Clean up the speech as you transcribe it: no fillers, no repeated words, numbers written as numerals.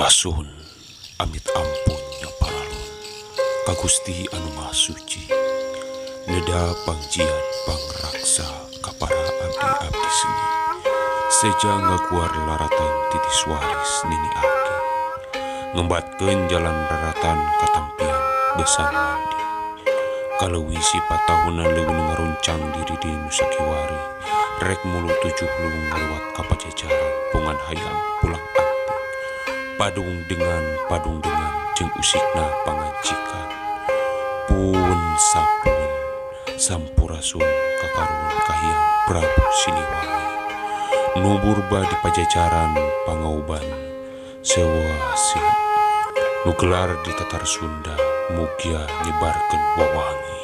Rasun amit ampun nya paralun ka Gusti anu Maha Suci neda pangjian pangraksa ka para abdi-abdi seni seja ngaguar laratan titis waris nini aki ngembatkeun jalan raratan katampian besan mandi kaleuwi sifat tahunan leuweung nu ngaruncang diri di nu sakiwari rek mulu tujuh luwung ngaliwat ka pajajaran pungan hayang pulang anting padung dengan jeung usikna pangancikan pun sapun sampurasun kakarun kahiyang Prabu Siliwangi nu burba di pajajaran pangauban sewasi nu gelar di tatar Sunda mugia nyebarkeun wawangi.